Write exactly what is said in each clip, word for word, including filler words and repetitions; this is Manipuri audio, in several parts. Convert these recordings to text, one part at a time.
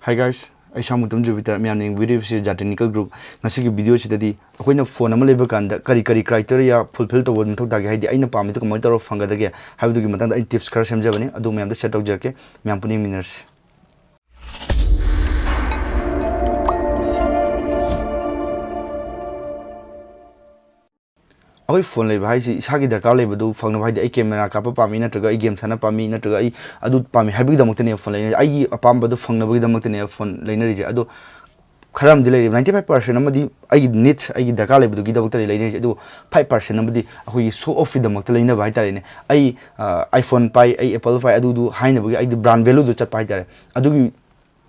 Hi guys, ꯑꯩ ꯁꯥꯃꯨꯇꯝ ꯖꯨꯄꯤꯇꯔ, ꯃꯌꯥꯝꯅ ꯌꯦꯡꯕꯤꯔꯤꯕꯁꯤ ꯖꯥ ꯇꯦꯛꯅꯤꯀꯦꯜ ꯒ꯭ꯔꯨꯞ꯫ ꯉꯁꯤꯒꯤ ꯚꯤꯗꯤꯑꯣꯁꯤꯗꯗꯤ ꯑꯩꯈꯣꯏꯅ ꯐꯣꯟ ꯑꯃ ꯂꯩꯕ ꯀꯥꯟꯗ ꯀꯔꯤ ꯀꯔꯤ ꯀ꯭ꯔꯥꯏꯇꯦꯔꯤꯌꯥ ꯐꯨꯜꯐꯤꯜ ꯇꯧꯕ ꯃꯊꯧ ꯇꯥꯒꯦ, ꯍꯥꯏꯗꯤ ꯑꯩꯅ ꯄꯥꯝꯃꯤꯗꯣ ꯀꯃꯥꯏꯅ ꯇꯧꯔꯒ ꯐꯪꯒꯗꯒꯦ ꯍꯥꯏꯕꯗꯨꯒꯤ ꯃꯇꯥꯡꯗ ꯑꯩ ꯇꯤꯞꯁ ꯈꯔ ꯁꯦꯝꯖꯕꯅꯤ, ꯑꯗꯨ ꯃꯌꯥꯝꯗ ꯁꯤꯌꯔ ꯇꯧꯖꯔꯛꯀꯦ꯫ ꯃꯌꯥꯝ ꯄꯨꯟꯅ ꯌꯦꯡꯃꯤꯟꯅꯔꯁꯤ꯫ ꯑꯩꯈꯣꯏ ꯐꯣꯟ ꯂꯩꯕ ꯍꯥꯏꯁꯤ ꯏꯁꯥꯒꯤ ꯗꯔꯀꯥꯔ ꯂꯩꯕꯗꯨ ꯐꯪꯅꯕ, ꯍꯥꯏꯗꯤ ꯑꯩ ꯀꯦꯃꯦꯔꯥ ꯀꯥꯞꯄ ꯄꯥꯝꯃꯤ, ꯅꯠꯇ꯭ꯔꯒ ꯑꯩ ꯒꯦꯝ ꯁꯥꯟꯅ ꯄꯥꯝꯃꯤ, ꯅꯠꯇ꯭ꯔꯒ ꯑꯩ ꯑꯗꯨ ꯄꯥꯝꯃꯤ ꯍꯥꯏꯕꯒꯤꯗꯃꯛꯇꯅꯦꯕ ꯐꯣꯟ ꯂꯩꯅꯩꯁꯦ꯫ ꯑꯩꯒꯤ ꯑꯄꯥꯝꯕꯗꯨ ꯐꯪꯅꯕꯒꯤꯗꯃꯛꯇꯅꯦꯕ ꯐꯣꯟ ꯂꯩꯅꯔꯤꯁꯦ꯫ ꯑꯗꯣ ꯈꯔ ꯑꯃꯗꯤ ꯂꯩꯔꯤ, ꯅꯥꯏꯟꯇꯤ ꯐꯥꯏꯚ ꯄꯥꯔꯁꯦꯟ ꯑꯃꯗꯤ ꯑꯩꯒꯤ ꯅꯤꯗꯁ, ꯑꯩꯒꯤ ꯗꯔꯀꯥꯔ ꯂꯩꯕꯗꯨꯒꯤꯗꯃꯛꯇ ꯂꯩꯅꯩꯁꯦ꯫ ꯑꯗꯨꯕꯨ ꯐꯥꯏꯚ ꯄꯥꯔꯁꯦꯟ ꯑꯃꯗꯤ ꯑꯩꯈꯣꯏꯒꯤ ꯁꯣ ꯑꯣꯐꯀꯤꯗꯃꯛꯇ ꯂꯩꯅꯕ ꯍꯥꯏꯇꯥꯔꯦꯅꯦ꯫ ꯑꯩ ꯑꯥꯏꯐꯣꯟ ꯄꯥꯏ, ꯑꯩ ꯑꯦꯄꯜ ꯄꯥꯏ, ꯑꯗꯨꯗꯨ ꯍꯥꯏꯅꯕꯒꯤ ꯑꯩꯗꯤ ꯕ꯭ꯔꯥꯟ ꯚꯦꯂꯨꯗ ꯆꯠꯄ ꯍꯥꯏꯇꯥꯔꯦ꯫ ꯑꯗꯨꯒꯤ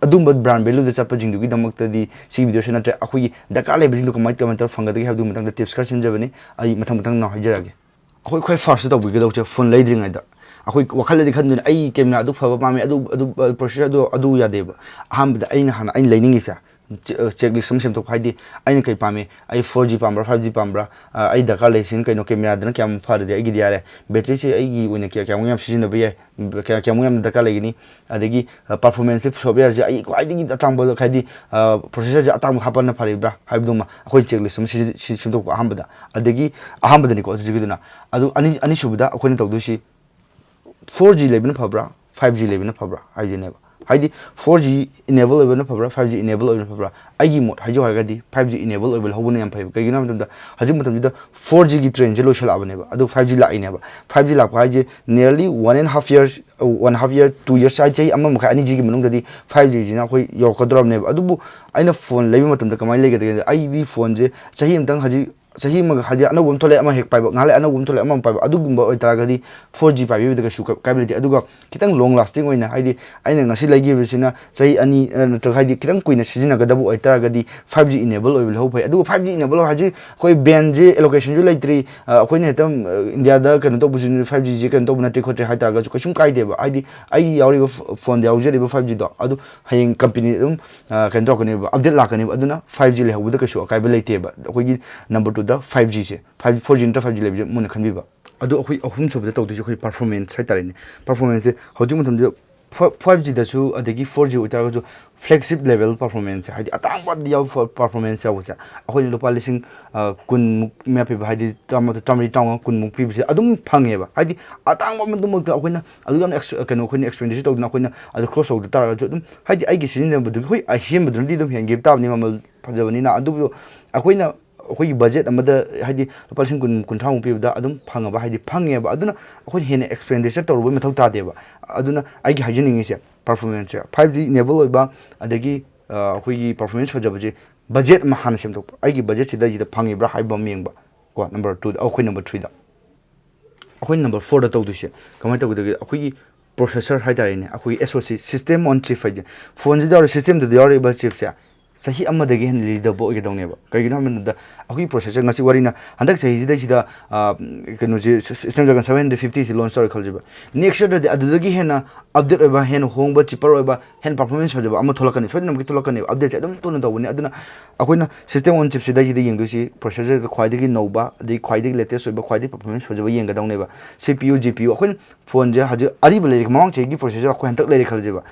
ꯑꯗꯨꯝꯕ ꯕ꯭ꯔꯥꯟ ꯚꯦꯂꯨꯗ ꯆꯠꯄꯁꯤꯡꯗꯨꯒꯤꯗꯃꯛꯇꯗꯤ ꯁꯤꯒꯤ ꯚꯤꯗꯤꯑꯣꯁꯤ ꯅꯠꯇ꯭ꯔꯦ꯫ ꯑꯩꯈꯣꯏꯒꯤ ꯗꯔꯀꯥꯔ ꯂꯩꯕꯁꯤꯡꯗꯣ ꯀꯃꯥꯏ ꯀꯃꯥꯏꯅ ꯇꯧꯔ ꯐꯪꯒꯗꯒꯦ ꯍꯥꯏꯕꯗꯨꯒꯤ ꯃꯇꯥꯡꯗ ꯇꯤꯞꯁ ꯈꯔ ꯁꯦꯝꯖꯕꯅꯤ꯫ ꯑꯩ ꯃꯊꯪ ꯃꯊꯪ ꯅꯥꯎ ꯍꯥꯏꯖꯔꯛꯑꯒꯦ꯫ ꯑꯩꯈꯣꯏ ꯈ꯭ꯋꯥꯏ ꯐꯥꯔꯁꯇ ꯇꯧꯕꯤꯒꯗꯧꯁꯦ, ꯐꯣꯟ ꯂꯩꯗ꯭ꯔꯤꯉꯩꯗ ꯑꯩꯈꯣꯏ ꯋꯥꯈꯜꯗꯗꯤ ꯈꯟꯗꯣꯏꯅꯦ, "ꯑꯩ ꯀꯦꯃꯦꯔꯥ ꯑꯗꯨ ꯐꯕ ꯄꯥꯝꯃꯤ, ꯑꯗꯨ, ꯑꯗꯨ, ꯄ꯭ꯔꯣꯁꯦꯁꯔ ꯑꯗꯨ, ꯑꯗꯨ ꯌꯥꯗꯦꯕ"꯫ ꯑꯍꯥꯟꯕꯗ ꯑꯩꯅ ꯍꯥꯟꯅ ꯑꯩꯅ ꯂꯩꯅꯤꯡꯉꯤꯁꯦ, ꯆꯦꯛ ꯂꯤꯁ ꯑꯃ ꯁꯦꯝꯗꯣꯛꯄ꯫ ꯍꯥꯏꯗꯤ ꯑꯩꯅ ꯀꯩ ꯄꯥꯝꯃꯤ, ꯑꯩ ꯐꯣꯔ ꯖꯤ ꯄꯥꯝꯕ꯭ꯔꯥ, ꯐꯥꯏꯚ ꯖꯤ ꯄꯥꯝꯕ꯭ꯔꯥ, ꯑ, ꯑꯩ ꯗꯔꯀꯥꯔ ꯂꯩꯁꯤꯅ ꯀꯩꯅꯣ, ꯀꯦꯃꯦꯔꯥꯗꯅ ꯀꯌꯥꯝ ꯐꯔꯗꯤ ꯑꯩꯒꯤꯗꯤ ꯌꯥꯔꯦ, ꯕꯦꯇ꯭ꯔꯤꯁꯦ ꯑꯩꯒꯤ ꯑꯣꯏꯅ ꯀꯌꯥ-, ꯀꯌꯥꯃꯨꯛ ꯌꯥꯝ ꯁꯤꯖꯤꯟꯅꯕ ꯌꯥꯏ, ꯀꯌꯥ-, ꯀꯌꯥꯃꯨꯛ ꯌꯥꯝꯅ ꯗꯔꯀꯥꯔ ꯂꯩꯒꯅꯤ, ꯑꯗꯒꯤ, ꯑ, ꯄꯔꯐꯣꯔꯃꯦꯟꯁꯁꯦ, ꯁꯣꯞꯋꯦꯌꯔꯁꯦ ꯑꯩ ꯈ꯭ꯋꯥꯏꯗꯒꯤ ꯑꯇꯥꯡꯕ, ꯍꯥꯏꯗꯤ, ꯑ, ꯄ꯭ꯔꯣꯁꯦꯁꯔꯁꯦ ꯑꯇꯥꯡꯕ ꯍꯥꯞꯄꯅ ꯐꯔꯤꯕ꯭ꯔꯥ ꯍꯥꯏꯕꯗꯨꯃ ꯑꯩꯈꯣꯏ ꯆꯦꯛ ꯂꯤꯁ ꯑꯃ ꯁꯤ-, ꯁꯤ-, ꯁꯦꯝꯗꯣꯛꯄ ꯑꯍꯥꯟꯕꯗ꯫ ꯑꯗꯒꯤ ꯑꯍꯥꯟꯕꯗꯅꯤꯀꯣ ꯍꯧꯖꯤꯛꯀꯤꯗꯨꯅ꯫ ꯑꯗꯨ ꯑꯅꯤ-, ꯑꯅꯤꯁꯨꯕꯗ ꯑꯩꯈꯣꯏꯅ ꯇꯧꯗꯣꯏꯁꯤ ꯐꯣꯔ ꯖꯤ ꯂꯩꯕꯅ ꯐꯕ꯭ꯔꯥ, ꯐꯥꯏꯚ ꯖꯤ ꯂꯩꯕꯅ ꯐꯕ꯭ꯔꯥ ꯍꯥꯏꯁꯤꯅꯦꯕ꯫ ꯍꯥꯏꯗꯤ ꯐꯣꯔ ꯖꯤ ꯏꯅꯦꯕꯜ ꯑꯣꯏꯕꯅ ꯐꯕ꯭ꯔꯥ, ꯐꯥꯏꯚ ꯖꯤ ꯏꯅꯦꯕꯜ ꯑꯣꯏꯕꯅ ꯐꯕ꯭ꯔꯥ? ꯑꯩꯒꯤ ꯃꯣꯠ ꯍꯥꯏꯖꯧ ꯍꯥꯏꯔꯒꯗꯤ ꯐꯥꯏꯚ ꯖꯤ ꯏꯅꯦꯕꯜ ꯑꯣꯏꯕ ꯂꯧꯍꯧꯕꯅ ꯌꯥꯝ ꯐꯩꯕ꯫ ꯀꯩꯒꯤꯅꯣ ꯍꯥꯏꯕ ꯃꯇꯝꯗ ꯍꯧꯖꯤꯛ ꯃꯇꯝꯁꯤꯗ ꯐꯣꯔ ꯖꯤꯒꯤ ꯇ꯭ꯔꯦꯟꯁꯦ ꯂꯣꯏꯁꯤꯜꯂꯛꯑꯕꯅꯦꯕ, ꯑꯗꯨ ꯐꯥꯏꯚ ꯖꯤ ꯂꯥꯛꯏꯅꯦꯕ꯫ ꯐꯥꯏꯚ ꯖꯤ ꯂꯥꯛꯄ ꯍꯥꯏꯁꯦ nearly one and half years, one half year, two years ꯍꯥꯏ, ꯆꯍꯤ ꯑꯃ ꯃꯈꯥꯏ ꯑꯅꯤꯁꯤꯒꯤ ꯃꯅꯨꯡꯗꯗꯤ ꯐꯥꯏꯚ ꯖꯤꯁꯤꯅ ꯑꯩꯈꯣꯏ ꯌꯧꯔꯛꯀꯗꯧꯔꯕꯅꯦꯕ꯫ ꯑꯗꯨꯕꯨ ꯑꯩꯅ ꯐꯣꯟ ꯂꯩꯕ ꯃꯇꯝꯗ ꯀꯃꯥꯏꯅ ꯂꯩꯒꯗꯒꯦ? ꯑꯩꯗꯤ ꯐꯣꯟꯁꯦ ꯆꯍꯤ ꯑꯃꯇꯪ ꯍꯧꯖꯤꯛ ꯆꯍꯤ ꯑꯃꯒ, ꯍꯥꯏꯗꯤ ꯑꯅꯧꯕ ꯑꯃ ꯊꯣꯛꯂꯛꯑꯦ ꯑꯃ ꯍꯦꯛ ꯄꯥꯏꯕ, ꯉꯥꯏꯍꯥꯛ ꯂꯩ ꯑꯅꯧꯕ ꯑꯃ ꯊꯣꯛꯂꯛꯑꯦ ꯑꯃ ꯑꯃ ꯄꯥꯏꯕ, ꯑꯗꯨꯒꯨꯝꯕ ꯑꯣꯏꯇꯥꯔꯒꯗꯤ ꯐꯣꯔ ꯖꯤ ꯄꯥꯏꯕꯤꯕꯗ ꯀꯩꯁꯨ ꯀ-, ꯀꯥꯏꯕ ꯂꯩꯇꯦ꯫ ꯑꯗꯨꯒ ꯈꯤꯇꯪ ꯂꯣꯡ ꯂꯥꯁꯇꯤꯡ ꯑꯣꯏꯅ, ꯍꯥꯏꯗꯤ ꯑꯩꯅ ꯉꯁꯤ ꯂꯩꯈꯤꯕꯁꯤꯅ ꯆꯍꯤ ꯑꯅꯤ, ꯑ, ꯅꯠꯇ꯭ꯔꯒ ꯍꯥꯏꯗꯤ ꯈꯤꯇꯪ ꯀꯨꯏꯅ ꯁꯤꯖꯤꯟꯅꯒꯗꯕ ꯑꯣꯏꯇꯥꯔꯒꯗꯤ ꯐꯥꯏꯚ ꯖꯤ ꯏꯅꯦꯕꯜ ꯑꯣꯏꯕ ꯂꯧꯍꯧꯕ ꯐꯩ꯫ ꯑꯗꯨꯒ ꯐꯥꯏꯚ ꯖꯤ ꯏꯅꯦꯕꯜ ꯍꯥꯏꯁꯤ ꯑꯩꯈꯣꯏ ꯕꯦꯟꯁꯦ ꯑꯦꯂꯣꯀꯦꯁꯟꯁꯨ ꯂꯩꯇ꯭ꯔꯤ, ꯑ, ꯑꯩꯈꯣꯏꯅ ꯍꯦꯛꯇ, ꯑ, ꯏꯟꯗꯤꯌꯥꯗ ꯀꯩꯅꯣ ꯇꯧꯕꯁꯤ ꯐꯥꯏꯚ ꯖꯤꯁꯦ ꯀꯩꯅꯣ ꯇꯧꯕ ꯅꯠꯇ꯭ꯔꯤ ꯈꯣꯠꯇ꯭ꯔꯤ ꯍꯥꯏꯇꯥꯔꯒꯁꯨ ꯀꯩꯁꯨꯝ ꯀꯥꯏꯗꯦꯕ꯫ ꯍꯥꯏꯗꯤ ꯑꯩꯒꯤ ꯌꯥꯎꯔꯤꯕ ꯐ-, ꯐꯣꯟꯗ ꯌꯥꯎꯖꯔꯤꯕ ꯐꯥꯏꯚ ꯖꯤꯗꯣ ꯑꯗꯨ ꯍꯌꯦꯡ ꯀꯝꯄꯦꯅꯤ ꯑꯗꯨꯝ, ꯑ, ꯀꯩꯅꯣ ꯇꯧꯔꯛꯀꯅꯦꯕ, ꯑꯞꯗꯦꯠ ꯂꯥꯛꯀꯅꯦꯕ꯫ ꯑꯗꯨꯅ ꯐꯥꯏꯚ ꯖꯤ ꯂꯩꯍꯧꯕꯗ ꯀꯩꯁꯨ ꯑꯀꯥꯏꯕ ꯂꯩꯇꯦꯕ꯫ ꯑꯩꯈꯣꯏꯒꯤ ꯅꯝꯕꯔ ꯇꯨꯗ ꯐꯥꯏꯚ ꯖꯤꯁꯦ, ꯐꯥꯏꯚ, ꯐꯣꯔ ꯖꯤ ꯅꯠꯇ꯭ꯔ ꯐꯥꯏꯚ ꯖꯤ ꯂꯩꯕꯁꯦ ꯃꯨꯟꯅ ꯈꯟꯕꯤꯕ꯫ ꯑꯗꯣ ꯑꯩꯈꯣꯏ ꯑꯍꯨꯝꯁꯨꯕꯗ ꯇꯧꯗꯣꯏꯁꯦ ꯑꯩꯈꯣꯏ ꯄꯔꯐꯣꯔꯃꯦꯟꯁ ꯍꯥꯏꯇꯥꯔꯦꯅꯦ꯫ ꯄꯔꯐꯣꯔꯃꯦꯟꯁꯁꯦ ꯍꯧꯖꯤꯛ ꯃꯇꯝꯁꯤꯗ ꯐꯥꯏꯚ ꯖꯤꯗꯁꯨ ꯑꯗꯒꯤ ꯐꯣꯔ ꯖꯤ ꯑꯣꯏꯇꯥꯔꯒꯁꯨ flagship level performance, ꯍꯥꯏꯗꯤ ꯑꯇꯥꯡꯕꯗ ꯌꯥꯎꯕ performance ꯌꯥꯎꯕꯁꯦ, ꯑꯩꯈꯣꯏꯅ ꯂꯨꯄꯥ ꯂꯤꯁꯤꯡ ꯀꯨꯟꯃꯨꯛ ꯃꯌꯥ ꯄꯤꯕ, ꯍꯥꯏꯗꯤ ꯇꯔꯥꯃꯥꯊꯣꯏ, ꯇꯔꯥꯃꯔꯤ, ꯇꯔꯥꯃꯉꯥ, ꯀꯨꯟꯃꯨꯛ ꯄꯤꯕꯁꯦ ꯑꯗꯨꯝ ꯐꯪꯉꯦꯕ꯫ ꯍꯥꯏꯗꯤ ꯑꯇꯥꯡꯕ ꯑꯗꯨꯃꯛꯇ ꯑꯩꯈꯣꯏꯅ ꯑꯗꯨ ꯌꯥꯝꯅ ex-, ꯀꯩꯅꯣ, ꯑꯩꯈꯣꯏꯅ expenditure ꯇꯧꯗꯅ ꯑꯩꯈꯣꯏꯅ ꯑꯗꯨ cross ꯇꯧꯗ ꯇꯥꯔꯒꯁꯨ, ꯑꯗꯨꯝ ꯍꯥꯏꯗꯤ ꯑꯩꯒꯤ ꯁꯤꯖꯤꯟꯅꯕꯗꯨꯒꯤ, ꯍꯣꯏ, ꯑꯍꯦꯟꯕꯗꯨꯅꯗꯤ ꯑꯗꯨꯝ ꯍꯦꯟꯈꯤꯕ ꯇꯥꯕꯅꯤ ꯃꯃꯜ ꯐꯖꯕꯅꯤꯅ꯫ ꯑꯗꯨꯕꯨ ꯑꯩꯈꯣꯏꯅ ꯑꯩꯈꯣꯏꯒꯤ budget ꯑꯃꯗ, ꯍꯥꯏꯗꯤ ꯂꯨꯄꯥ ꯂꯤꯁꯤꯡ ꯀꯨꯟ, ꯀꯨꯟꯊ꯭ꯔꯥꯃꯨꯛ ꯄꯤꯕꯗ ꯑꯗꯨꯝ ꯐꯪꯉꯕ, ꯍꯥꯏꯗꯤ ꯐꯪꯉꯦꯕ꯫ ꯑꯗꯨꯅ ꯑꯩꯈꯣꯏꯅ ꯍꯦꯟꯅ expenditure ꯇꯧꯔꯨꯕꯩ ꯃꯊꯧ ꯇꯥꯗꯦꯕ꯫ ꯑꯗꯨꯅ ꯑꯩꯒꯤ ꯍꯥꯏꯖꯅꯤꯡꯉꯤꯁꯦ, performance ꯁꯦ, five G enable ꯑꯣꯏꯕ, ꯑꯗꯒꯤ ꯑ, ꯑꯩꯈꯣꯏꯒꯤ performance ꯐꯖꯕꯁꯦ, budget ꯑꯃ ꯍꯥꯟꯅ ꯁꯦꯝꯗꯣꯛꯄ꯫ ꯑꯩꯒꯤ budget ꯁꯤꯗ, ꯁꯤꯗ ꯐꯪꯉꯤꯕ꯭ꯔꯥ ꯍꯥꯏꯕ ꯑꯃ ꯌꯦꯡꯕ ꯀꯣ, number two ꯗ, ꯑꯩꯈꯣꯏ number three ꯗ꯫ ꯑꯩꯈꯣꯏ number four ꯗ ꯇꯧꯗꯣꯏꯁꯦ ꯀꯃꯥꯏꯅ ꯇꯧꯒꯗꯒꯦ? ꯑꯩꯈꯣꯏꯒꯤ processor ꯍꯥꯏꯇꯥꯔꯦꯅꯦ, ꯑꯩꯈꯣꯏꯒꯤ S O C, system on chip ꯍꯥꯏꯁꯦ, phone ꯁꯤꯗ ꯌꯥꯎꯔꯤ, system ꯗꯨꯗ ꯌꯥꯎꯔꯤꯕ chip ꯁꯦ ꯆꯍꯤ ꯑꯃꯗꯒꯤ ꯍꯦꯟꯅ ꯂꯤꯗꯕ ꯑꯣꯏꯒꯗꯧꯅꯦꯕ꯫ ꯀꯩꯒꯤꯅꯣ ꯍꯥꯏꯕ ꯃꯇꯝꯗ, ꯑꯩꯈꯣꯏꯒꯤ processor ꯉꯁꯤ ꯋꯥꯔꯤꯅ ꯍꯟꯗꯛ ꯆꯍꯤꯁꯤꯗꯩꯁꯤꯗ, ꯑ, ꯀꯩꯅꯣꯁꯦ, Snapdragon seven hundred fifty ꯁꯤ launch ꯇꯧꯔꯦ ꯈꯜꯂꯁꯦꯕ꯫ Next year ꯗꯗꯤ ꯑꯗꯨꯗꯒꯤ ꯍꯦꯟꯅ update ꯑꯣꯏꯕ, ꯍꯦꯟꯅ ꯍꯣꯡꯕ, cheaper ꯑꯣꯏꯕ, ꯍꯦꯟꯅ performance ꯐꯖꯕ ꯑꯃ ꯊꯣꯛꯂꯛꯀꯅꯤ, ꯁꯣꯏꯗꯅꯃꯛꯀꯤ ꯊꯣꯛꯂꯛꯀꯅꯦꯕ꯫ Update ꯁꯦ ꯑꯗꯨꯝ ꯇꯣꯏꯅ ꯇꯧꯕꯅꯤ꯫ ꯑꯗꯨꯅ ꯑꯩꯈꯣꯏꯅ system on chip ꯁꯤꯗꯩꯁꯤꯗ ꯌꯦꯡꯗꯣꯏꯁꯤ, processor ꯗ ꯈ꯭ꯋꯥꯏꯗꯒꯤ ꯅꯧꯕ, ꯑꯗꯒꯤ ꯈ꯭ꯋꯥꯏꯗꯒꯤ latest ꯑꯣꯏꯕ, ꯈ꯭ꯋꯥꯏꯗꯒꯤ performance ꯐꯖꯕ ꯌꯦꯡꯒꯗꯧꯅꯦꯕ꯫ C P U, G P U, ꯑꯩꯈꯣꯏꯅ phone ꯁꯦ ꯍꯧꯖꯤꯛ ꯑꯔꯤꯕ ꯂꯩꯔꯤ, ꯃꯃꯥꯡ ꯆꯍꯤꯒꯤ processor ꯑꯩꯈꯣꯏ ꯍꯟꯗꯛ ꯂꯩꯔꯤ ꯈꯜꯂꯁꯦꯕ,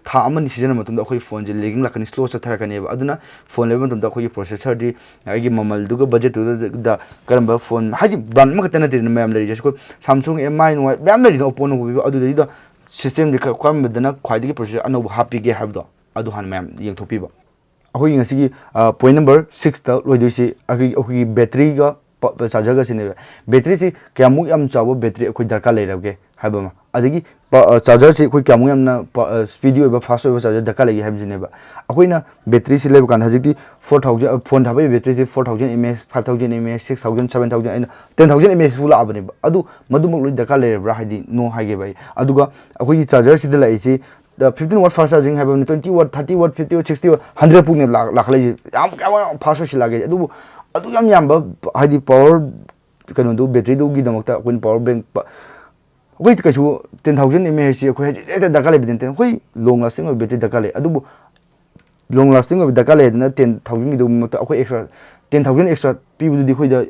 ꯊꯥ ꯑꯃꯅꯤ ꯁꯤꯖꯤꯟꯅꯕ ꯃꯇꯨꯡꯗ ꯑꯩꯈꯣꯏ phone ꯁꯦ lagging ꯂꯥꯛꯀꯅꯤ, slow ꯆꯠꯊꯔꯛꯀꯅꯦꯕ꯫ ꯑꯗꯨꯅ phone ꯂꯩꯕ ꯃꯇꯝꯗ ꯑꯩꯈꯣꯏꯒꯤ processor ꯗꯤ ꯑꯩꯒꯤ ꯃꯃꯜꯗꯨꯒ budget ꯇꯨꯗ ꯀꯔꯝꯕ phone, ꯍꯥꯏꯗꯤ brand ꯑꯃꯈꯛꯇ ꯅꯠꯇꯦꯗꯅ ꯃꯌꯥꯝ ꯂꯩꯔꯤꯁꯦ, ꯑꯩꯈꯣꯏ Samsung, M I, ꯅꯨꯡꯉꯥꯏ ꯃꯌꯥꯝ ꯂꯩꯔꯤꯗꯅ, Oppo, ꯅꯣꯡꯄꯣ ꯄꯤꯕ, ꯑꯗꯨꯗꯩꯗꯨꯗ system ꯗꯤ ꯈ-, ꯀꯔꯝꯕꯗꯅ ꯈ꯭ꯋꯥꯏꯗꯒꯤ processor ꯑꯅꯧꯕ ꯍꯥꯞꯄꯤꯒꯦ ꯍꯥꯏꯕꯗꯣ, ꯑꯗꯨ ꯍꯥꯟꯅ ꯃꯌꯥꯝ ꯌꯦꯡꯊꯣꯛꯄꯤꯕ꯫ ꯑꯩꯈꯣꯏꯒꯤ ꯉꯁꯤꯒꯤ, ꯑ, point number six ꯇ ꯂꯣꯏꯗꯣꯏꯁꯤ ꯑꯩꯈꯣꯏꯒꯤ, ꯑꯩꯈꯣꯏꯒꯤ battery ꯒ ꯄ-, charger ꯒ ꯁꯤꯅꯦꯕ꯫ Battery ꯁꯤ ꯀꯌꯥꯃꯨꯛ ꯌꯥꯝ ꯆꯥꯎꯕ battery ꯑꯩꯈꯣꯏ ꯗꯔꯀꯥꯔ ꯂꯩꯔꯒꯦ ꯍꯥꯏꯕ ꯑꯃ, ꯑꯗꯒꯤ ꯄ-, ꯑ, charger ꯁꯤ ꯑꯩꯈꯣꯏ ꯀꯌꯥꯃꯨꯛ ꯌꯥꯝꯅ ꯄ-, ꯑ, speedy ꯑꯣꯏꯕ, fast ꯑꯣꯏꯕ charger ꯗꯔꯀꯥꯔ ꯂꯩꯒꯦ ꯍꯥꯏꯕꯁꯤꯅꯦꯕ꯫ ꯑꯩꯈꯣꯏꯅ battery ꯁꯤ ꯂꯩꯕ ꯀꯥꯟꯗ ꯍꯧꯖꯤꯛꯇꯤ four thousand, ꯑ, phone ꯊꯥꯕꯒꯤ battery ꯁꯤ four thousand mAh, five thousand mAh, six thousand, seven thousand, ꯑꯩꯅ ten thousand mAh ꯐꯥꯎ ꯂꯥꯛꯑꯕꯅꯦꯕ꯫ ꯑꯗꯨ ꯃꯗꯨꯃꯛ ꯂꯣꯏ ꯗꯔꯀꯥꯔ ꯂꯩꯔꯕ꯭ꯔꯥ? ꯍꯥꯏꯗꯤ no ꯍꯥꯏꯒꯦꯕ ꯑꯩ꯫ ꯑꯗꯨꯒ ꯑꯩꯈꯣꯏꯒꯤ charger ꯁꯤꯗ ꯂꯥꯛꯏꯁꯤ, fifteen watt fast charging ꯍꯥꯏꯕ ꯑꯃꯅꯤ, twenty watt, thirty watt, fifty watt, sixty watt, hundred ꯄꯨꯛꯅꯦꯕ ꯂꯥꯛ-, ꯂꯥꯛꯈꯠꯂꯛꯏꯁꯦ꯫ ꯌꯥꯝ, ꯀꯌꯥꯝ fast ꯑꯣꯏꯁꯤꯜꯂꯛꯑꯒꯦ? ꯑꯗꯨꯕꯨ ꯑꯗꯨ ꯌꯥꯝ ꯌꯥꯝꯕ, ꯍꯥꯏꯗꯤ power ꯀꯩꯅꯣꯗꯨ, battery ꯗꯨꯒꯤꯗꯃꯛꯇ ꯑꯩꯈꯣꯏꯅ power bank ꯄ-, ꯑꯩꯈꯣꯏ ꯀꯩꯁꯨ ten thousand mAh ꯁꯤ ꯑꯩꯈꯣꯏ ꯍꯧꯖꯤꯛ ꯍꯦꯛꯇ ꯗꯔꯀꯥꯔ ꯂꯩꯕꯗꯤ ꯅꯠꯇꯦ꯫ ꯑꯩꯈꯣꯏ long lasting ꯑꯣꯏꯕ battery ꯗꯔꯀꯥꯔ ꯂꯩ꯫ ꯑꯗꯨꯕꯨ long lasting ꯑꯣꯏꯕ ꯗꯔꯀꯥꯔ ꯂꯩ ꯍꯥꯏꯗꯅ ten thousand ꯒꯤꯗꯃꯛꯇ ꯑꯩꯈꯣꯏ extra, ten thousand extra ꯄꯤꯕꯗꯨꯗꯤ ꯑꯩꯈꯣꯏꯗ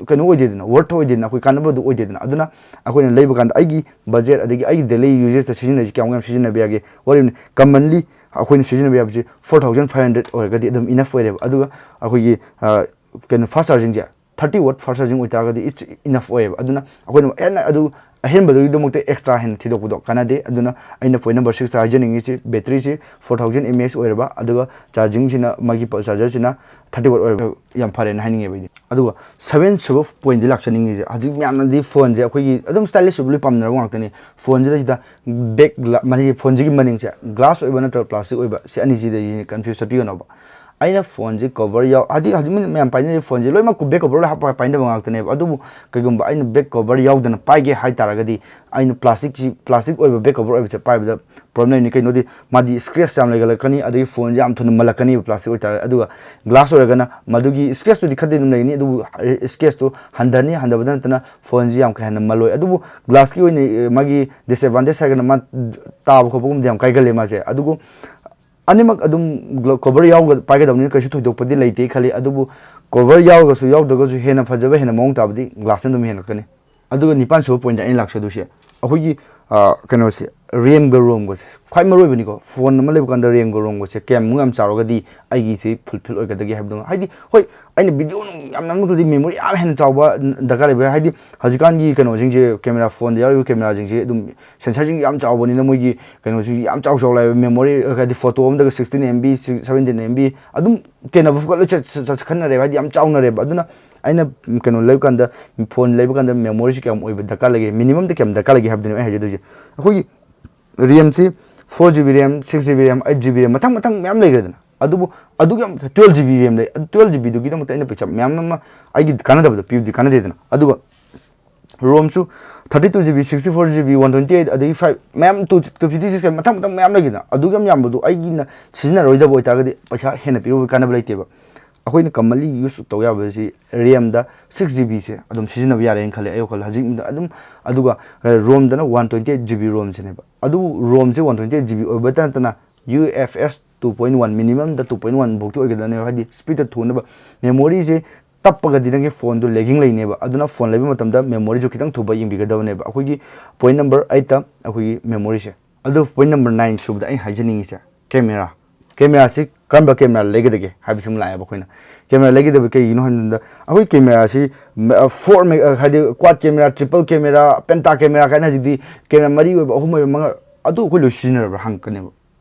ꯀꯩꯅꯣ ꯑꯣꯏꯗꯦꯗꯅ, ꯋꯔꯠ ꯑꯣꯏꯗꯦꯗꯅ, ꯑꯩꯈꯣꯏ ꯀꯥꯟꯅꯕꯗꯨ ꯑꯣꯏꯗꯦꯗꯅ꯫ ꯑꯗꯨꯅ ꯑꯩꯈꯣꯏꯅ ꯂꯩꯕ ꯀꯥꯟꯗ ꯑꯩꯒꯤ ꯕꯖꯦꯠ ꯑꯗꯒꯤ ꯑꯩꯒꯤ ꯗꯦꯂꯤ ꯌꯨꯖꯦꯁꯇ ꯁꯤꯖꯤꯟꯅꯔꯤꯁꯤ ꯀꯌꯥꯝ ꯌꯥꯝ ꯁꯤꯖꯤꯟꯅꯕ ꯌꯥꯒꯦ? ꯋꯥꯔꯤꯅꯤ, ꯀꯃꯟꯂꯤ ꯑꯩꯈꯣꯏꯅ ꯁꯤꯖꯤꯟꯅꯕ ꯌꯥꯕꯁꯤ ꯐꯣꯔ ꯊꯥꯎꯖꯟ ꯐꯥꯏꯚ ꯍꯟꯗ꯭ꯔꯦꯗ ꯑꯣꯏꯔꯒꯗꯤ ꯑꯗꯨꯝ ꯏꯅꯐ ꯑꯣꯏꯔꯦꯕ꯫ ꯑꯗꯨꯒ ꯑꯩꯈꯣꯏꯒꯤ, ꯑ, ꯀꯩꯅꯣ, ꯐꯥꯁ ꯆꯥꯔꯖꯤꯡꯁꯦ ꯊꯥꯔꯇꯤ ꯋꯥꯠ ꯐꯥꯁ ꯆꯥꯔꯖꯤꯡ ꯑꯣꯏꯇꯥꯔꯒꯗꯤ it's enough ꯑꯣꯏꯌꯦꯕ꯫ ꯑꯗꯨꯅ ꯑꯩꯈꯣꯏꯅ ꯍꯦꯟꯅ ꯑꯗꯨ ꯑꯍꯦꯟꯕꯗꯨꯒꯤꯗꯃꯛꯇ ꯑꯦꯛꯁꯇ꯭ꯔꯥ ꯍꯦꯟꯅ ꯊꯤꯗꯣꯛꯄꯗꯣ ꯀꯥꯟꯅꯗꯦ꯫ ꯑꯗꯨꯅ ꯑꯩꯅ ꯄꯣꯏꯟ ꯅꯝꯕꯔ ꯁꯤꯛꯁꯇ ꯍꯥꯏꯖꯅꯤꯡꯉꯤꯁꯤ, ꯕꯦꯇ꯭ꯔꯤꯁꯤ four thousand M A H ꯑꯣꯏꯔꯕ, ꯑꯗꯨꯒ ꯆꯥꯔꯖꯤꯡꯁꯤꯅ, ꯃꯥꯒꯤ ꯆꯥꯔꯖꯔꯁꯤꯅ ꯊꯥꯔꯇꯤ ꯋꯥꯠ ꯑꯣꯏꯔꯕ, ꯌꯥꯝ ꯐꯔꯦꯅ ꯍꯥꯏꯅꯤꯡꯉꯦꯕ ꯑꯩꯗꯤ꯫ ꯑꯗꯨꯒ ꯁꯚꯦꯟ ꯁꯨꯕ ꯄꯣꯏꯟꯗꯤ ꯂꯥꯛꯆꯅꯤꯡꯉꯤꯁꯦ, ꯍꯧꯖꯤꯛ ꯃꯌꯥꯝꯅꯗꯤ ꯐꯣꯟꯁꯦ, ꯑꯩꯈꯣꯏꯒꯤ ꯑꯗꯨꯝ ꯁ꯭ꯇꯥꯏꯂꯤꯁ ꯑꯣꯏꯕ ꯂꯣꯏ ꯄꯥꯝꯅꯔꯕ ꯉꯥꯛꯇꯅꯤ꯫ ꯐꯣꯟꯁꯤꯗꯩꯁꯤꯗ ꯕꯦꯛ, ꯃꯅꯤꯡ, ꯐꯣꯟꯁꯤꯒꯤ ꯃꯅꯤꯡꯁꯦ ꯒ꯭ꯂꯥꯁ ꯑꯣꯏꯕ ꯅꯠꯇ꯭ꯔꯒ ꯄ꯭ꯂꯥꯁꯇꯤꯛ ꯑꯣꯏꯕ, ꯁꯤ ꯑꯅꯤꯁꯤꯗ ꯀꯟꯐ꯭ꯌꯨꯁ ꯆꯠꯄꯤꯒꯅꯣꯕ꯫ ꯑꯩꯅ ꯐꯣꯟꯁꯦ ꯀꯣꯕꯔ ꯌꯥꯎ-, ꯍꯥꯏꯗꯤ ꯍꯧꯖꯤꯛ ꯃꯤ ꯃꯌꯥꯝ ꯄꯥꯏꯅꯔꯤꯕ ꯐꯣꯟꯁꯦ ꯂꯣꯏꯅꯃꯛ ꯕꯦꯛ ꯀꯣꯕꯔ ꯂꯣꯏ ꯍꯥꯞꯄ ꯄꯥꯏꯅꯕ ꯉꯥꯛꯇꯅꯦꯕ꯫ ꯑꯗꯨꯕꯨ ꯀꯩꯒꯨꯝꯕ ꯑꯩꯅ ꯕꯦꯛ ꯀꯣꯕꯔ ꯌꯥꯎꯗꯅ ꯄꯥꯏꯒꯦ ꯍꯥꯏ ꯇꯥꯔꯒꯗꯤ, ꯑꯩꯅ ꯄ꯭ꯂꯥꯁꯇꯤꯛꯁꯤ, ꯄ꯭ꯂꯥꯁꯇꯤꯛ ꯑꯣꯏꯕ ꯕꯦꯛ ꯀꯣꯕꯔ ꯑꯣꯏꯕꯁꯦ ꯄꯥꯏꯕꯗ ꯄ꯭ꯔꯣꯕ꯭ꯂꯦꯝ ꯂꯩꯅꯤ꯫ ꯀꯩꯅꯣꯗꯤ ꯃꯥꯗꯤ ꯁ꯭ꯀ꯭ꯔꯦꯆ ꯌꯥꯝ ꯂꯩꯒꯜꯂꯛꯀꯅꯤ, ꯑꯗꯒꯤ ꯐꯣꯟꯁꯦ ꯌꯥꯝ ꯊꯨꯅ ꯃꯜꯂꯛꯀꯅꯤꯕ ꯄ꯭ꯂꯥꯁꯇꯤꯛ ꯑꯣꯏꯇꯥꯔꯒꯗꯤ꯫ ꯑꯗꯨꯒ ꯒ꯭ꯂꯥꯁ ꯑꯣꯏꯔꯒꯅ ꯃꯗꯨꯒꯤ ꯁ꯭ꯀ꯭ꯔꯦꯆꯇꯨꯗꯤ ꯈꯔꯗꯤ ꯑꯗꯨꯝ ꯂꯩꯅꯤ, ꯑꯗꯨꯕꯨ ꯁ꯭ꯀ꯭ꯔꯦꯆꯇꯨ ꯍꯟꯊꯅꯤ, ꯍꯟꯊꯕꯗ ꯅꯠꯇꯅ ꯐꯣꯟꯁꯤ ꯌꯥꯝ ꯀꯥ ꯍꯦꯟꯅ ꯃꯜꯂꯣꯏ꯫ ꯑꯗꯨꯕꯨ ꯒ꯭ꯂꯥꯁꯀꯤ ꯑꯣꯏꯅ, ꯑꯦ, ꯃꯥꯒꯤ ꯗꯤꯁꯑꯦꯗꯚꯥꯟꯇꯦꯖ ꯍꯥꯏꯔꯒꯅ ꯃꯥ ꯇꯥꯕ ꯈꯣꯠꯄꯒꯨꯝꯕꯗꯤ ꯌꯥꯝ ꯀꯥꯏꯒꯜꯂꯦ ꯃꯥꯁꯦ꯫ ꯑꯗꯨꯕꯨ ꯑꯅꯤꯃꯛ ꯑꯗꯨꯝ ꯒ꯭ꯂꯣ-, ꯀꯣꯕꯔ ꯌꯥꯎꯔꯒ ꯄꯥꯏꯒꯗꯕꯅꯤꯅ ꯀꯩꯁꯨ ꯊꯣꯏꯗꯣꯛꯄꯗꯤ ꯂꯩꯇꯦ ꯈꯜꯂꯤ꯫ ꯑꯗꯨꯕꯨ ꯀꯣꯕꯔ ꯌꯥꯎꯔꯒꯁꯨ ꯌꯥꯎꯗ꯭ꯔꯒꯁꯨ ꯍꯦꯟꯅ ꯐꯖꯕ, ꯍꯦꯟꯅ ꯃꯑꯣꯡ ꯇꯥꯕꯗꯤ ꯒ꯭ꯂꯥꯁꯅ ꯑꯗꯨꯝ ꯍꯦꯜꯂꯛꯀꯅꯤ꯫ ꯑꯗꯨꯒ ꯅꯤꯄꯥꯟ ꯁꯨꯕ ꯄꯣꯏꯟꯠꯇ ꯑꯩꯅ ꯂꯥꯛꯆꯗꯣꯏꯁꯦ, ꯑꯩꯈꯣꯏꯒꯤ, ꯑ, ꯀꯩꯅꯣꯁꯦ, ꯔꯦꯝꯒ ꯔꯣꯝꯒꯁꯦ ꯈ꯭ꯋꯥꯏ ꯃꯔꯨ ꯑꯣꯏꯕꯅꯤꯀꯣ꯫ ꯐꯣꯟ ꯑꯃ ꯂꯩꯕ ꯀꯥꯟꯗ ꯔꯦꯝꯒ ꯔꯣꯝꯒꯁꯦ ꯀꯌꯥꯃꯨꯛ ꯌꯥꯝ ꯆꯥꯎꯔꯒꯗꯤ ꯑꯩꯒꯤꯁꯦ ꯐꯨꯜꯐꯤꯜ ꯑꯣꯏꯒꯗꯒꯦ ꯍꯥꯏꯕꯗꯣ, ꯍꯥꯏꯗꯤ, ꯍꯣꯏ, ꯑꯩꯅ ꯚꯤꯗꯤꯑꯣ ꯅꯨꯡ ꯌꯥꯝ ꯅꯝꯃꯒꯗꯤ ꯃꯦꯃꯣꯔꯤ ꯌꯥꯝ ꯍꯦꯟꯅ ꯆꯥꯎꯕ ꯗꯔꯀꯥꯔ ꯂꯩꯕ ꯌꯥꯏ꯫ ꯍꯥꯏꯗꯤ ꯍꯧꯖꯤꯛꯀꯥꯟꯒꯤ ꯀꯩꯅꯣꯁꯤꯡꯁꯦ, ꯀꯦꯃꯦꯔꯥ, ꯐꯣꯟꯗ ꯌꯥꯎꯔꯤꯕ ꯀꯦꯃꯦꯔꯥꯁꯤꯡꯁꯦ ꯑꯗꯨꯝ ꯁꯦꯟꯁꯔꯁꯤꯡ ꯌꯥꯝ ꯆꯥꯎꯕꯅꯤꯅ ꯃꯣꯏꯒꯤ ꯀꯩꯅꯣꯁꯤ ꯌꯥꯝ ꯆꯥꯎ ꯆꯥꯎ ꯂꯥꯛꯑꯦꯕ꯫ ꯃꯦꯃꯣꯔꯤ, ꯍꯥꯏꯗꯤ ꯐꯣꯇꯣ ꯑꯃꯗꯒ sixteen M B, seventeen M B ꯑꯗꯨꯝ ꯇꯦꯟ ꯑꯕꯞꯀ ꯂꯣꯏ ꯆꯠ-, ꯆꯠ-, ꯆꯠꯈꯠꯅꯔꯦꯕ, ꯍꯥꯏꯗꯤ ꯌꯥꯝ ꯆꯥꯎꯅꯔꯦꯕ꯫ ꯑꯗꯨꯅ ꯑꯩꯅ ꯀꯩꯅꯣ ꯂꯩꯕ ꯀꯥꯟꯗ, ꯐꯣꯟ ꯂꯩꯕ ꯀꯥꯟꯗ ꯃꯦꯃꯣꯔꯤꯁꯤ ꯀꯌꯥꯝ ꯑꯣꯏꯕ ꯗꯔꯀꯥꯔ ꯂꯩꯒꯦ, ꯃꯤꯅꯤꯃꯝꯗ ꯀꯌꯥꯝ ꯗꯔꯀꯥꯔ ꯂꯩꯒꯦ ꯍꯥꯏꯕꯗꯨꯅꯦꯕ ꯑꯩ ꯍꯥꯏꯖꯗꯣꯏꯁꯦ꯫ ꯑꯩꯈꯣꯏꯒꯤ ꯔꯦꯝꯁꯤ four G B RAM, six G B RAM, eight G B RAM, ꯃꯊꯪ ꯃꯊꯪ ꯃꯌꯥꯝ ꯂꯩꯈ꯭ꯔꯦꯗꯅ꯫ ꯑꯗꯨꯕꯨ ꯑꯗꯨꯒꯤ ꯌꯥꯝ ꯇꯨꯌꯦꯜꯞ ꯖꯤ ꯕꯤ ꯔꯦꯝ ꯂꯩ꯫ ꯑꯗꯨ ꯇꯨꯌꯦꯜꯞ ꯖꯤ ꯕꯤꯗꯨꯒꯤꯗꯃꯛꯇ ꯑꯩꯅ ꯄꯩꯁꯥ ꯃꯌꯥꯝ ꯑꯃ ꯑꯩꯒꯤ ꯀꯥꯟꯅꯗꯕꯗ ꯄꯤꯕꯗꯤ ꯀꯥꯟꯅꯗꯦꯗꯅ꯫ ꯑꯗꯨꯒ ꯔꯣꯝꯁꯨ thirty two G B, sixty four G B, one twenty eight, ꯑꯗꯒꯤ ꯐꯥꯏꯚ ꯃꯌꯥꯝ, ꯇꯨ, ꯇꯨ ꯐꯤꯐꯇꯤ ꯁꯤꯛꯁ ꯃꯊꯪ ꯃꯊꯪ ꯃꯌꯥꯝ ꯂꯩꯈꯤꯗꯅ꯫ ꯑꯗꯨꯒꯤ ꯌꯥꯝ ꯌꯥꯝꯕꯗꯣ ꯑꯩꯒꯤꯅ ꯁꯤꯖꯤꯟꯅꯔꯣꯏꯗꯕ ꯑꯣꯏꯇꯥꯔꯒꯗꯤ ꯄꯩꯁꯥ ꯍꯦꯟꯅ ꯄꯤꯔꯨꯕꯒꯤ ꯀꯥꯟꯅꯕ ꯂꯩꯇꯦꯕ꯫ ꯑꯩꯈꯣꯏꯅ ꯀꯃꯟꯂꯤ ꯌꯨꯁ ꯇꯧ ꯌꯥꯕꯁꯤ ꯔꯦꯝꯗ ꯁꯤꯛꯁ ꯖꯤ ꯕꯤꯁꯦ ꯑꯗꯨꯝ ꯁꯤꯖꯤꯟꯅꯕ ꯌꯥꯔꯦꯅ ꯈꯜꯂꯦ ꯑꯩ ꯋꯥꯈꯜ꯫ ꯍꯧꯖꯤꯛ ꯑꯗꯨꯝ, ꯑꯗꯨꯒ ꯔꯣꯝꯗꯅ one twenty eight G B ꯔꯣꯝꯁꯤꯅꯦꯕ꯫ ꯑꯗꯨꯕꯨ ꯔꯣꯝꯁꯦ one twenty eight G B ꯑꯣꯏꯕꯇ ꯅꯠꯇꯅ U F S two point one, ꯃꯤꯅꯤꯃꯝꯗ ꯇꯨ ꯄꯣꯏꯟꯠ ꯋꯥꯟ ꯐꯥꯎꯇꯤ ꯑꯣꯏꯒꯗꯕꯅꯦꯕ, ꯍꯥꯏꯗꯤ ꯁ꯭ꯄꯤꯠꯇ ꯊꯨꯅꯕ꯫ ꯃꯦꯃꯣꯔꯤꯁꯦ ꯇꯞꯄꯒꯗꯤ ꯅꯪꯒꯤ ꯐꯣꯟꯗꯨ lagging ꯂꯩꯅꯦꯕ꯫ ꯑꯗꯨꯅ ꯐꯣꯟ ꯂꯩꯕ ꯃꯇꯝꯗ memoryꯁꯨ ꯈꯤꯇꯪ ꯊꯨꯕ ꯌꯦꯡꯕꯤꯒꯗꯕꯅꯦꯕ꯫ ꯑꯩꯈꯣꯏꯒꯤ point number eightꯇ ꯑꯩꯈꯣꯏꯒꯤ memoryꯁꯦ꯫ ꯑꯗꯨ point number nine ꯁꯨꯕꯗ ꯑꯩ ꯍꯥꯏꯖꯅꯤꯡꯉꯤꯁꯦ camera꯫ Cameraꯁꯤ ꯀꯔꯝꯕ camera ꯂꯩꯒꯗꯒꯦ ꯍꯥꯏꯕꯁꯤ ꯑꯃ ꯂꯥꯛꯑꯦꯕ꯫ ꯑꯩꯈꯣꯏꯅ camera ꯂꯩꯒꯗꯕ ꯀꯩꯒꯤꯅꯣ ꯍꯥꯏꯕ ꯃꯇꯝꯗ, ꯑꯩꯈꯣꯏ cameraꯁꯤ ꯐꯣꯔ ꯃꯦꯒꯥ, ꯍꯥꯏꯗꯤ quad camera, triple camera, penta camera ꯀꯥꯏꯅ ꯍꯧꯖꯤꯛꯇꯤ camera ꯃꯔꯤ ꯑꯣꯏꯕ, ꯑꯍꯨꯝ ꯑꯣꯏꯕ, ꯃꯉꯥ, ꯑꯗꯨ ꯑꯩꯈꯣꯏ ꯂꯣꯏ ꯁꯤꯖꯤꯟꯅꯔꯕ꯭ꯔꯥ ꯍꯪꯉꯛꯀꯅꯦꯕ꯫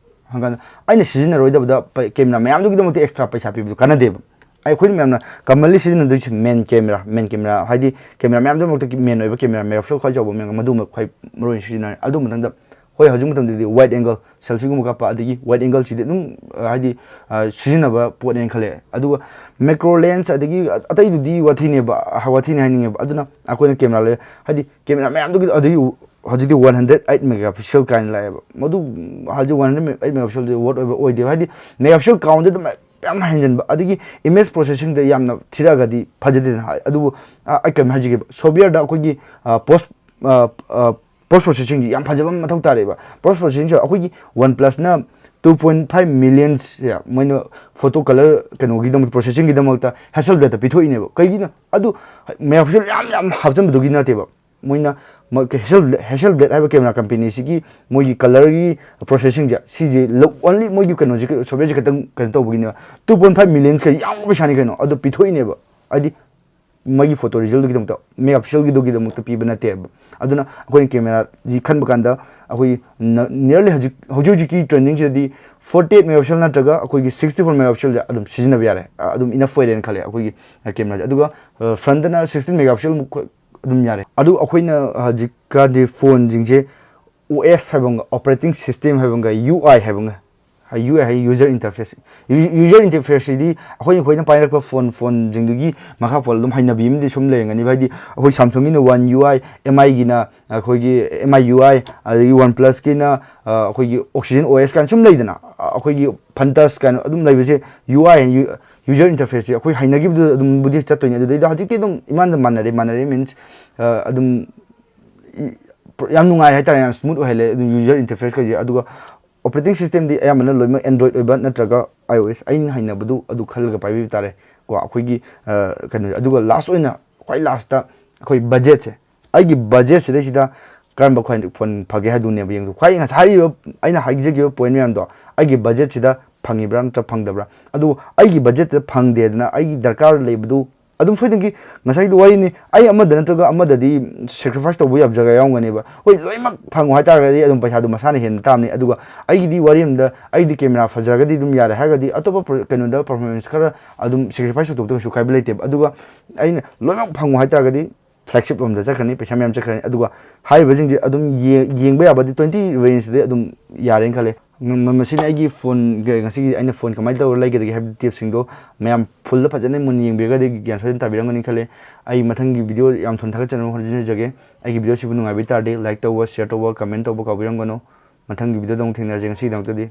ꯍꯪꯀꯥꯟꯗ ꯑꯩꯅ ꯁꯤꯖꯤꯟꯅꯔꯣꯏꯗꯕꯗ ꯄ-, camera ꯃꯌꯥꯝꯗꯨꯒꯤꯗꯃꯛꯇ extra ꯄꯩꯁꯥ ꯄꯤꯕꯗꯨ ꯀꯥꯟꯅꯗꯦꯕ꯫ ꯑꯩꯈꯣꯏꯅ ꯃꯌꯥꯝꯅ commonly ꯁꯤꯖꯤꯟꯅꯗꯣꯏꯁꯦ main camera, main camera ꯍꯥꯏꯗꯤ camera ꯃꯌꯥꯝꯗꯨꯃꯛꯇꯒꯤ main ꯑꯣꯏꯕ camera, megapixel ꯈ꯭ꯋꯥꯏ ꯆꯥꯎꯕ ꯃꯌꯥꯝ, ꯃꯗꯨꯃꯛ ꯈ꯭ꯋꯥꯏ ꯃꯔꯨꯑꯣꯏꯅ ꯁꯤꯖꯤꯟꯅꯔꯦ꯫ ꯑꯗꯨ ꯃꯊꯪꯗ ꯍꯣꯏ, ꯍꯧꯖꯤꯛ ꯃꯇꯝꯗꯗꯤ wide angle selfieꯒꯨꯝꯕ ꯀꯥꯞꯄ, ꯑꯗꯒꯤ wide angleꯁꯤꯗꯤ ꯑꯗꯨꯝ, ꯑ, ꯍꯥꯏꯗꯤ, ꯑ, ꯁꯤꯖꯤꯟꯅꯕ ꯄꯣꯠꯅꯦꯅ ꯈꯜꯂꯦ꯫ ꯑꯗꯨꯒ macro lens ꯑꯗꯒꯤ ꯑꯇꯩꯗꯨꯗꯤ ꯋꯥꯊꯤꯅꯦꯕ, ꯑ, ꯋꯥꯊꯤꯅꯦ ꯍꯥꯏꯅꯤꯡꯉꯦꯕ꯫ ꯑꯗꯨꯅ ꯑꯩꯈꯣꯏꯅ camera ꯂꯩ, ꯍꯥꯏꯗꯤ camera ꯃꯌꯥꯝꯗꯨꯒꯤ, ꯑꯗꯒꯤ ꯍꯧꯖꯤꯛꯇꯤ one hundred eight megapixel ꯀꯥꯏꯅ ꯂꯥꯛꯑꯦꯕ꯫ ꯃꯗꯨ ꯍꯧꯖꯤꯛ one hundred eight megapixelꯗꯤ worth ꯑꯣꯏꯕ ꯑꯣꯏꯗꯦꯕ꯫ ꯍꯥꯏꯗꯤ megapixel countꯁꯦ ꯑꯗꯨꯝ ꯌꯥꯝ ꯍꯦꯟꯖꯤꯟꯕ, ꯑꯗꯒꯤ image processingꯗ ꯌꯥꯝꯅ ꯊꯤꯔꯛꯑꯒꯗꯤ ꯐꯖꯗꯦꯗꯅ꯫ ꯑꯗꯨꯕꯨ, ꯑ, ꯑꯩ ꯀꯩꯅꯣꯝ ꯍꯥꯏꯖꯒꯦꯕ, ꯁꯣꯐꯋꯦꯌꯔꯗ ꯑꯩꯈꯣꯏꯒꯤ, ꯑ, post, ꯑ, ꯑ, post processingꯁꯤ ꯌꯥꯝ ꯐꯖꯕ ꯑꯃ ꯃꯊꯧ ꯇꯥꯔꯦꯕ꯫ Post processingꯁꯦ ꯑꯩꯈꯣꯏꯒꯤ OnePlusꯅ two point five millions ꯁꯦ ꯃꯣꯏꯅ photo color ꯀꯩꯅꯣꯒꯤꯗꯃꯛ, processingꯒꯤꯗꯃꯛꯇ Hasselbladꯇ ꯄꯤꯊꯣꯛꯏꯅꯦꯕ꯫ ꯀꯩꯒꯤꯅꯣ? ꯑꯗꯨ megapixel ꯌꯥꯝ ꯌꯥꯝ ꯍꯥꯞꯆꯤꯟꯕꯗꯨꯒꯤ ꯅꯠꯇꯦꯕ꯫ ꯃꯣꯏꯅ ꯃ-, Hasselblad, Hasselblad ꯍꯥꯏꯕ camera companyꯁꯤꯒꯤ ꯃꯣꯏꯒꯤ colorꯒꯤ processingꯁꯦ, ꯁꯤꯁꯦ ꯂꯧ-, only ꯃꯣꯏꯒꯤ ꯀꯩꯅꯣꯁꯦ, softwareꯁꯦ ꯈꯛꯇꯪ ꯀꯩꯅꯣ ꯇꯧꯕꯒꯤꯅꯦꯕ꯫ Two point five millions ꯀ ꯌꯥꯝꯕ ꯄꯩꯁꯥꯅꯤ ꯀꯩꯅꯣ, ꯑꯗꯨ ꯄꯤꯊꯣꯛꯏꯅꯦꯕ꯫ ꯍꯥꯏꯗꯤ ꯃꯣꯏꯒꯤ photo resultꯒꯤꯗꯃꯛꯇ, megapixelꯒꯤꯗꯨꯒꯤꯗꯃꯛꯇ ꯄꯤꯕ ꯅꯠꯇꯦꯕ꯫ ꯑꯗꯨꯅ ꯑꯩꯈꯣꯏꯅ cameraꯁꯤ ꯈꯟꯕ ꯀꯥꯟꯗ ꯑꯩꯈꯣꯏ ꯅ-, nearly ꯍꯧꯖꯤꯛ, ꯍꯧꯖꯤꯛ ꯍꯧꯖꯤꯛꯀꯤ trendingꯁꯤꯗꯗꯤ forty eight megapixel ꯅꯠꯇ꯭ꯔꯒ ꯑꯩꯈꯣꯏꯒꯤ sixty four megapixelꯁꯦ ꯑꯗꯨꯝ ꯁꯤꯖꯤꯟꯅꯕ ꯌꯥꯔꯦ꯫ ꯑ, ꯑꯗꯨꯝ enough ꯑꯣꯏꯔꯦꯅ ꯈꯜꯂꯦ ꯑꯩꯈꯣꯏꯒꯤ, ꯑ, cameraꯁꯦ꯫ ꯑꯗꯨꯒ, ꯑ, frontꯅ sixteen megapixel ꯃꯨꯛ ꯑꯗꯨꯝ ꯌꯥꯔꯦ꯫ ꯑꯗꯨ ꯑꯩꯈꯣꯏꯅ ꯍꯧꯖꯤꯛꯀꯥꯟꯗꯤ phoneꯁꯤꯡꯁꯦ OS ꯍꯥꯏꯕ ꯑꯃꯒ, operating system ꯍꯥꯏꯕ ꯑꯃꯒ, UI ꯍꯥꯏꯕ ꯑꯃꯒ, ꯍꯥꯏ, UI ꯍꯥꯏ, user interface꯫ ꯌꯨ-, user interfaceꯁꯤꯗꯤ ꯑꯩꯈꯣꯏ, ꯑꯩꯈꯣꯏꯅ ꯄꯥꯏꯔꯛꯄ phone, phoneꯁꯤꯡꯗꯨꯒꯤ ꯃꯈꯥ ꯄꯣꯜꯂ ꯑꯗꯨꯝ ꯍꯩꯅꯕꯤ ꯑꯃꯗꯤ ꯁꯨꯝ ꯂꯩꯔꯝꯒꯅꯤ꯫ ꯍꯥꯏꯗꯤ ꯑꯩꯈꯣꯏ Samsungꯒꯤꯅ One UI, MIꯒꯤꯅ ꯑꯩꯈꯣꯏꯒꯤ MI UI, ꯑꯗꯒꯤ OnePlusꯀꯤꯅ, ꯑ, ꯑꯩꯈꯣꯏꯒꯤ Oxygen OS ꯀꯥꯏꯅ ꯁꯨꯝ ꯂꯩꯗꯅ, ꯑ, ꯑꯩꯈꯣꯏꯒꯤ Phantos ꯀꯥꯏꯅ ꯑꯗꯨꯝ ꯂꯩꯕꯁꯦ, UI ꯍꯥꯏ, ꯌꯨ-, user interfaceꯁꯦ ꯑꯩꯈꯣꯏ ꯍꯩꯅꯈꯤꯕꯗꯨꯗ ꯑꯗꯨꯝꯕꯨꯗꯤ ꯆꯠꯇꯣꯏꯅꯦ꯫ ꯑꯗꯨꯗꯩꯗ ꯍꯧꯖꯤꯛꯇꯤ ꯑꯗꯨꯝ ꯏꯃꯥꯟꯗ ꯃꯥꯟꯅꯔꯦ, ꯃꯥꯟꯅꯔꯦ means, ꯑ, ꯑꯗꯨꯝ ꯏ-, ꯌꯥꯝ ꯅꯨꯡꯉꯥꯏꯔꯦ ꯍꯥꯏꯇꯥꯔꯦ, ꯌꯥꯝ smooth ꯑꯣꯏꯍꯜꯂꯦ ꯑꯗꯨꯝ user interface ꯀꯩꯁꯦ꯫ ꯑꯗꯨꯒ operating systemꯗꯤ ꯑꯌꯥꯝꯕꯅ ꯂꯣꯏꯅꯃꯛ Android ꯑꯣꯏꯕ ꯅꯠꯇ꯭ꯔꯒ iOS ꯑꯩꯅ ꯍꯩꯅꯕꯗꯨ ꯑꯗꯨ ꯈꯜꯂꯒ ꯄꯥꯏꯕꯤꯕ ꯇꯥꯔꯦ ꯀꯣ꯫ ꯑꯩꯈꯣꯏꯒꯤ ꯀꯩꯅꯣ, ꯑꯗꯨꯒ ꯂꯥꯁ ꯑꯣꯏꯅ, ꯈ꯭ꯋꯥꯏ ꯂꯥꯁꯇ ꯑꯩꯈꯣꯏ ꯕꯖꯦꯠꯁꯦ, ꯑꯩꯒꯤ ꯕꯖꯦꯠꯁꯤꯗꯩꯁꯤꯗ ꯀꯔꯝꯕ ꯐꯣꯟ ꯐꯒꯦ ꯍꯥꯏꯗꯨꯅꯦꯕ ꯌꯦꯡꯗꯣ꯫ ꯈ꯭ꯋꯥꯏ ꯉꯁꯥꯏ ꯍꯥꯏꯔꯤꯕ ꯑꯩꯅ ꯍꯥꯏꯖꯈꯤꯕ ꯄꯣꯏꯟ ꯃꯌꯥꯝꯗꯣ ꯑꯩꯒꯤ ꯕꯖꯦꯠꯁꯤꯗ ꯐꯪꯉꯤꯕ꯭ꯔꯥ ꯅꯠꯇ꯭ꯔ ꯐꯪꯗꯕ꯭ꯔꯥ? ꯑꯗꯨ ꯑꯩꯒꯤ ꯕꯖꯦꯠꯇ ꯐꯪꯗꯦꯗꯅ ꯑꯩꯒꯤ ꯗꯔꯀꯥꯔ ꯂꯩꯕꯗꯨ ꯑꯗꯨꯝ ꯁꯣꯏꯗꯅꯒꯤ ꯉꯁꯥꯏꯒꯤ ꯋꯥꯔꯤꯅꯤ, ꯑꯩ ꯑꯃꯗ ꯅꯠꯇ꯭ꯔꯒ ꯑꯃꯗꯗꯤ ꯁꯦꯀ꯭ꯔꯤꯐꯥꯏꯁ ꯇꯧꯕ ꯌꯥꯕ ꯖꯒꯥ ꯌꯥꯎꯔꯝꯒꯅꯦꯕ꯫ ꯍꯣꯏ, ꯂꯣꯏꯅꯃꯛ ꯐꯪꯉꯨ ꯍꯥꯏꯇꯥꯔꯒꯗꯤ ꯑꯗꯨꯝ ꯄꯩꯁꯥꯗꯣ ꯃꯁꯥꯅ ꯍꯦꯟꯅ ꯇꯥꯕꯅꯤ꯫ ꯑꯗꯨꯒ ꯑꯩꯒꯤꯗꯤ ꯋꯥꯔꯤ ꯑꯃꯗ, ꯑꯩꯒꯤꯗꯤ ꯀꯦꯃꯦꯔꯥ ꯐꯖꯔꯒꯗꯤ ꯑꯗꯨꯝ ꯌꯥꯔꯦ ꯍꯥꯏꯔꯒꯗꯤ ꯑꯇꯣꯞꯄ ꯀꯩꯅꯣꯗ ꯄꯔꯐꯣꯔꯃꯦꯟꯁ ꯈꯔ ꯑꯗꯨꯝ ꯁꯦꯀ꯭ꯔꯤꯐꯥꯏꯁ ꯇꯧꯊꯣꯛꯄꯗ ꯀꯩꯁꯨ ꯀꯥꯏꯕ ꯂꯩꯇꯦꯕ꯫ ꯑꯗꯨꯒ ꯑꯩꯅ ꯂꯣꯏꯅꯃꯛ ꯐꯪꯉꯨ ꯍꯥꯏꯇꯥꯔꯒꯗꯤ ꯐ꯭ꯂꯦꯒꯁꯤꯞ ꯂꯣꯝꯗ ꯆꯠꯈ꯭ꯔꯅꯤ, ꯄꯩꯁꯥ ꯃꯌꯥꯝ ꯆꯠꯈ꯭ꯔꯅꯤ꯫ ꯑꯗꯨꯒ ꯍꯥꯏꯔꯤꯕꯁꯤꯡꯁꯦ ꯑꯗꯨꯝ ꯌꯦꯡꯕ ꯌꯥꯕꯗꯤ ꯇ꯭ꯋꯦꯟꯇꯤ ꯔꯦꯟꯖꯇꯗꯤ ꯑꯗꯨꯝ ꯌꯥꯔꯦꯅ ꯈꯜꯂꯦ꯫ ꯃꯁꯤꯅ ꯑꯩꯒꯤ ꯐꯣꯟ, ꯉꯁꯤꯒꯤ ꯑꯩꯅ ꯐꯣꯟ ꯀꯃꯥꯏꯅ ꯇꯧꯔꯒ ꯂꯩꯒꯗꯒꯦ ꯍꯥꯏꯕ ꯇꯤꯞꯁꯤꯡꯗꯣ ꯃꯌꯥꯝ ꯐꯨꯜꯗ ꯐꯖꯅ ꯃꯨꯟꯅ ꯌꯦꯡꯕꯤꯔꯒꯗꯤ ꯒ꯭ꯌꯥꯟ ꯁꯣꯏꯗꯅ ꯇꯥꯕꯤꯔꯝꯒꯅꯤ ꯈꯜꯂꯦ꯫ ꯑꯩ ꯃꯊꯪꯒꯤ ꯚꯤꯗꯤꯑꯣ ꯌꯥꯝ ꯊꯨꯅ ꯊꯥꯒꯠꯆꯅꯕ ꯍꯣꯠꯅꯖꯒꯦ꯫ ꯑꯩꯒꯤ ꯚꯤꯗꯤꯑꯣꯁꯤꯕꯨ ꯅꯨꯡꯉꯥꯏꯕꯤ ꯇꯥꯔꯗꯤ ꯂꯥꯏꯛ ꯇꯧꯕ, ꯁꯤꯌꯔ ꯇꯧꯕ, ꯀꯃꯦꯟ ꯇꯧꯕ ꯀꯥꯎꯕꯤꯔꯝꯒꯅꯨ꯫ ꯃꯊꯪꯒꯤ ꯚꯤꯗꯤꯑꯣꯗ ꯑꯃꯨꯛ ꯊꯦꯡꯅꯔꯁꯦ꯫ ꯉꯁꯤꯒꯤꯗꯃꯛꯇꯗꯤ